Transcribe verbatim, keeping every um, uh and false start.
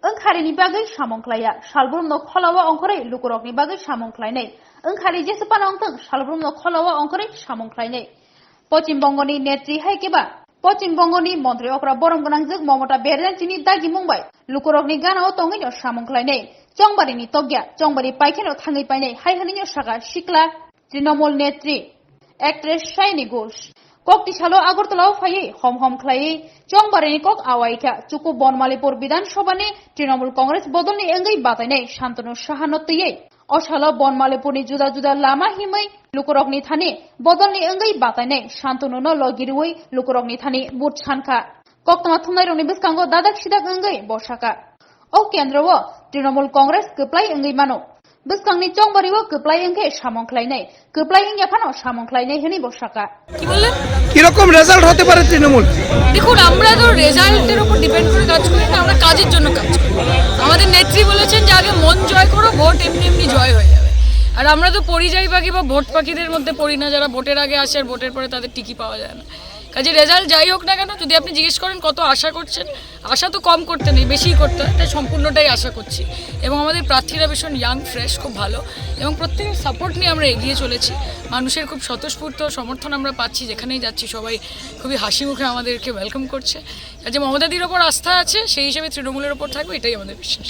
Wngkharini bagwi samung khlaiya, salbrumno kholao ongkhorwi lukurokni bagwi samung khlainai. Wngkhari jesephano wngthwng, salbrumno kholao ongkhorwi samung khlainai. Pochim Bongoni netri hai khe ba Pochim Bongoni montri okra borom gwnangjwk Momota Berjanchini dagimung bai lukurokni ganao tongwino samung khlainai. Chongbarini tokya, Chongbari paikheno thangwi painai hai hwnwino saka sikla Trinamool netri, actress Shaini Ghosh. Koktisalo Agartala-o phaiwi hom hom khlaiwi Chongbarini kok awaikha. Chuku Bonmalipur Bidhan Sabhani Trinamool Congress bodolni wngwi batainai Shantanu Sahano twiwi. O salo Bonmalipurni juda juda lama himwi lukurokni thani bodolni wngwi batainai Shantanuno logi rwui lukurokni thani vote sankha. Koktwma thumnairokni bwskango dadak sidak wngwi bo saka. O kendro-o Trinamool Congress kwplai wngwi mano. Bwskangni Chongbario kwplai wngkhe samung khlainai, kwplai wngya phano samung khlainai hwnwi bo saka. কি বললেন? কিরকম রেজাল্ট হতে পারে তৃণমূল? দেখুন, আমরা তো রেজাল্টের উপর ডিপেন্ড করে কাজ করি না, আমরা কাজের জন্য কাজ করি। আমাদের নেত্রী বলেছেন যে আগে মন জয় করো, ভোট এমনি এমনি জয় হয়ে যাবে। আর আমরা তো পরিযায়ী পাখি বা ভোট পাখিদের মধ্যে পড়ি না, যারা ভোটের আগে আসে আর ভোটের পরে তাদের টিকি পাওয়া যায় না। কাজে রেজাল্ট যাই হোক না কেন, যদি আপনি জিজ্ঞেস করেন কত আশা করছেন, আশা তো কম করতে নেই, বেশিই করতে হয়, তাই সম্পূর্ণটাই আশা করছি। এবং আমাদের প্রার্থীরা ভীষণ ইয়াং, ফ্রেশ, খুব ভালো, এবং প্রত্যেকের সাপোর্ট নিয়ে আমরা এগিয়ে চলেছি। মানুষের খুব স্বতঃস্ফূর্ত সমর্থন আমরা পাচ্ছি, যেখানেই যাচ্ছি সবাই খুবই হাসি মুখে আমাদেরকে ওয়েলকাম করছে। কাজে মমতাদির ওপর আস্থা আছে, সেই হিসেবে তৃণমূলের ওপর থাকবে, এটাই আমাদের বিশ্বাস।